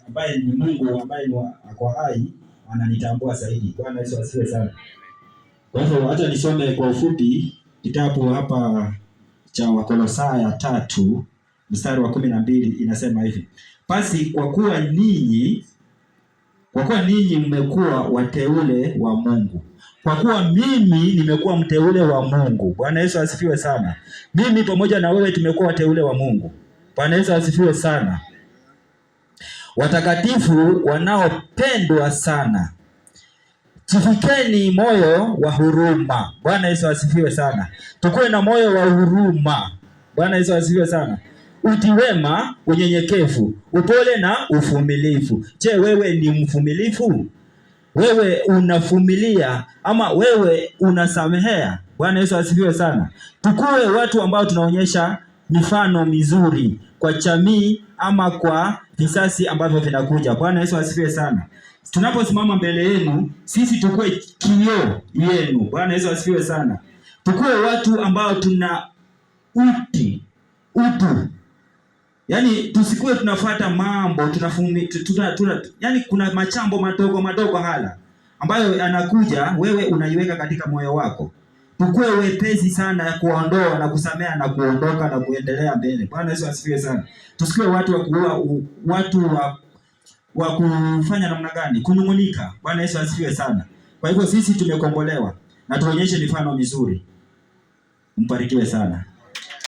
ambaye ni Mungu ambaye ni ako hai ananitambua zaidi. Bwana Yesu asifiwe sana. Kwa hivyo acha nisome kwa ufupi kitabu hapa cha Wakolosaya 3 mstari wa 12 inasema hivi: basi kwa kuwa ninyi mmekuwa wateule wa Mungu, kwa kuwa mimi nimekuwa mteule wa Mungu. Bwana Yesu asifiwe sana. Mimi pamoja na wewe tumekuwa wateule wa Mungu. Bwana Yesu asifiwe sana. Watakatifu wanaopendwa sana, jivikeni moyo wa huruma. Bwana Yesu asifiwe sana. Tukuwe na moyo wa huruma. Bwana Yesu asifiwe sana. Uti wema, unyenyekevu, upole na uvumilivu. Je, wewe ni mvumilivu? Wewe unavumilia ama wewe unasamehea? Bwana Yesu asifiwe sana. Tukuwe watu ambao tunaonyesha mifano mizuri kwa jamii ama kwa vizazi ambavyo vinakuja. Bwana Yesu asifiwe sana. Tunaposimama mbele yenu, sisi tukue kioo yenu. Bwana Yesu asifiwe sana. Tukue watu ambao tuna utu. Yaani tusikuwe tunafuata mambo tuna, yaani kuna machambo madogo madogo hala ambayo yanakuja, wewe unaiweka katika moyo wako. Tukue wepesi sana ya kuondoa na kusamea na kuondoka na kuendelea mbele. Bwana Yesu asifiwe sana. Tusikue watu wa kuua, watu wa kufanya namna gani? Kunung'unika. Bwana Yesu asifiwe sana. Kwa hivyo sisi tumekombolewa na tuonyeshe mifano mizuri. Mbarikiwe sana.